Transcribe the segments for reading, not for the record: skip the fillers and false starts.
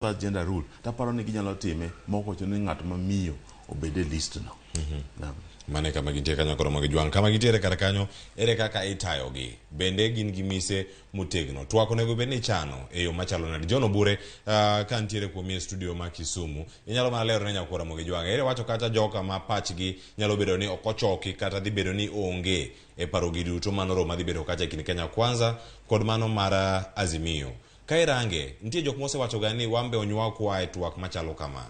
That gender rule taparo ni ginyalo time mok ochuno ni ng'at ma miyo obed e list no. Naam. Mano e kama gintie kanyo koro Mogi Jwang'. Kama gintiere kar kanyo, ere kaka itayogi? Bende gin gi mise motegno? Twak onego bed ni ichano e yo machalo nade? John Obure, ka nitiere kuomi e studio ma Kisumu, inyalo mana lero ne nyakwara Mogi Jwang'. Ere wacho kacha joka ma pachgi nyalo bedo ni ok ochoki kata dhi bedo ni onge e parogi duto mano romo madhi bedo kacha e kind Kenya Kwanza kod mano mar Azimio. Ka irange, nitie jok mosewachoga ni wan be onywakwa e twak machalo kama.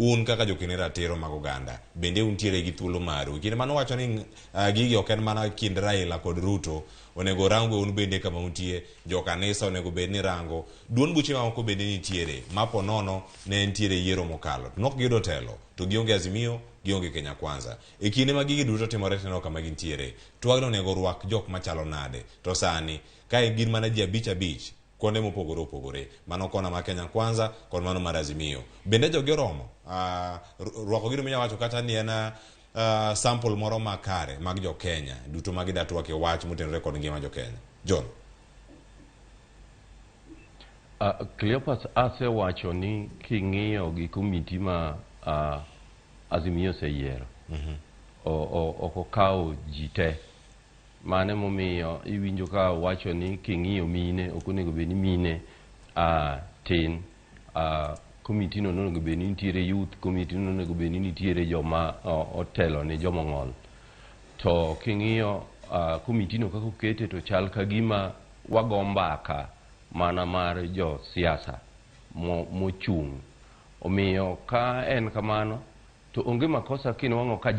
Un kaka jokene ratiro mag oganda, bende untiere gi thuolo maru. E kinde mane uwacho ni gigi ok en mana kind Raila kod Ruto, onego orangu un bende kama untie, jo kanisa onego bed ni rango, duond buche mamoko bende nitiere, ma po nono ne nitiere yiero mokalo. To nok giyudo telo, to gionge Azimio, gionge Kenya Kwanza. E kinde ma gigi duto timore tineno kama gintiere. Twagno onego orwak jok machalo nade? To sani, kae gin mana ji abich abich, kuonde mopogore opogore. Mano kona mar Kenya Kwanza kod mano mar Azimio. Bende jogi oromo? Rwako gino minyalo wacho kata ni en sample moro makare mag jo Kenya duto ma gida twak e wach motenore kod ngima jo Kenya. John. Cleopas asewacho ni king'iyo gi komiti ma Azimio oseyiero ok okawo ji te. Mano emomiyo iwinjo ka wacho ni king'iyo mine ok onego bed ni mine tin. Komiti no nonego bed ni nitiere youth, komiti no nonego bed ni nitiere joma otelo ne joma ong'ol. To king'iyo komiti no kaka okete to chal ka gima wago mbaka mana mar jo siasa mochung'. Omiyo ka en kamano to onge makosa kinwang'o ka